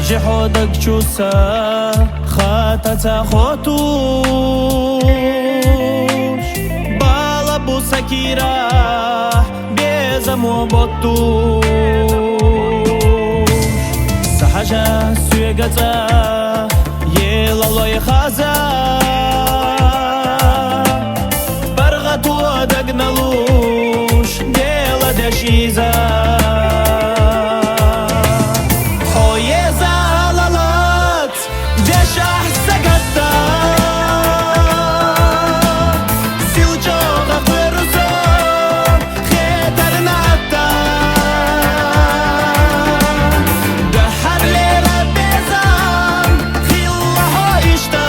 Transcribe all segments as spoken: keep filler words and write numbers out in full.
Жихьодаг чуса хата ца хотуш, бала буса кира безамо боттуш. Сахажа суегаца елалой хаза, баргатуа дагналуш дела дешиза. Хоеза лалац дешах сагатта, силчога хверусо хетарната. Дахарлера безам хилла хо ишта,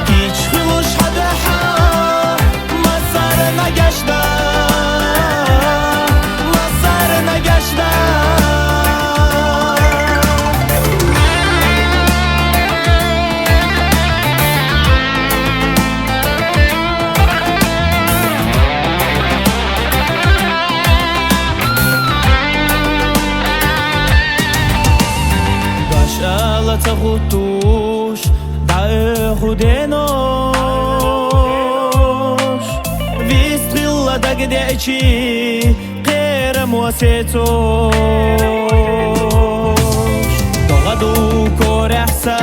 кич хилуш хада Масар нагашда, масар нагашда. Башала цагутуш даьхуденош, вистхила дагдечи керамосецош. Доладу коряхса